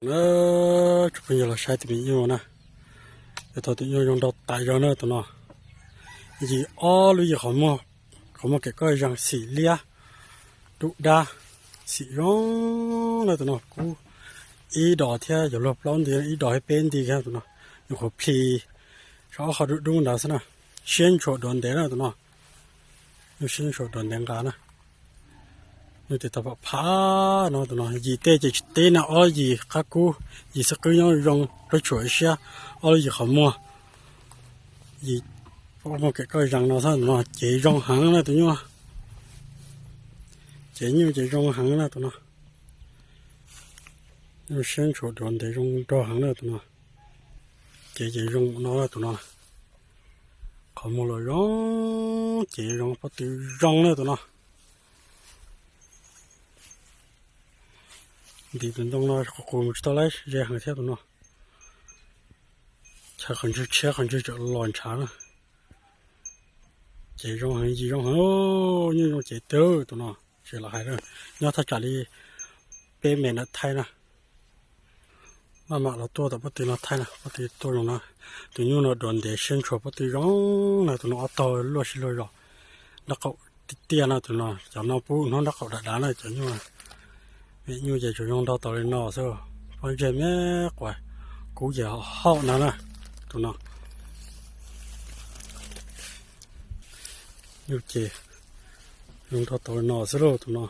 Na, tsoom phooj ywg los saib tus me nyuj na, yog tau tus nyuj zoo nraug tas zog na tus no. Yim ob lub yim qhov muag, qhov muag kem koj zag xim liab, dub dab, xim zoo na tus no. Kub ib dos thiab, yog luag plaub nti, ib dos thiab peb nti thiab tus no. Nyuj qhuav plhis, saum ob qho dub dub ntawd xwb na. Siab ntshua duav ntev na tus no. Nyuj siab ntshua duav ntev nqa na. Nyuj tes tau pham pham no tus no. Yim tej ces tsis teb na, ob yim qab kub, yim xwb qwb nyob zoo plaub tshuam siab, ob lub yim qhov muag. Yim ob muag kem koj zag no xwb no, cev zoo heev na tus nyuj. Cev nyuj ces zoo heev na tus no. Nyuj siab ntshua duav ntev zoo nraug heev na tus no. Cev ces zoo no tus no. Qhov muag los zoo, cev zoo, pob tw zoo na tus no. Ntim tus ntoo no qus qus mus tsis tau lawm, ze heev thiab tus no. Chaw qhov ntswg tshiab qhov ntswg tseem los ntshav na. Cev zoo heev, yim zoo heev, nyuj zoo cev twg tus no. Tsis los hais, nyob thaj tsam li peb mev ntawm thaij na. Maj mam los tuaj tom pob tw no thaij na, pob tw tuaj zoo na. Tus nyuj no duav ntev siab ntshua pob tw zoo na tus no, ob tog luaj sib luag zos. Nraub qaum tiaj tiaj na tus no, cov no pub hnub nraub qaum dav dav na cov nyuj. Vim nyuj ces tsuas zoo nraug tau li no xwb, pob ntseg me quas kub ces hauj na na tus no. Nyuj ces zoo nraug tau li no xwb lauj tus no.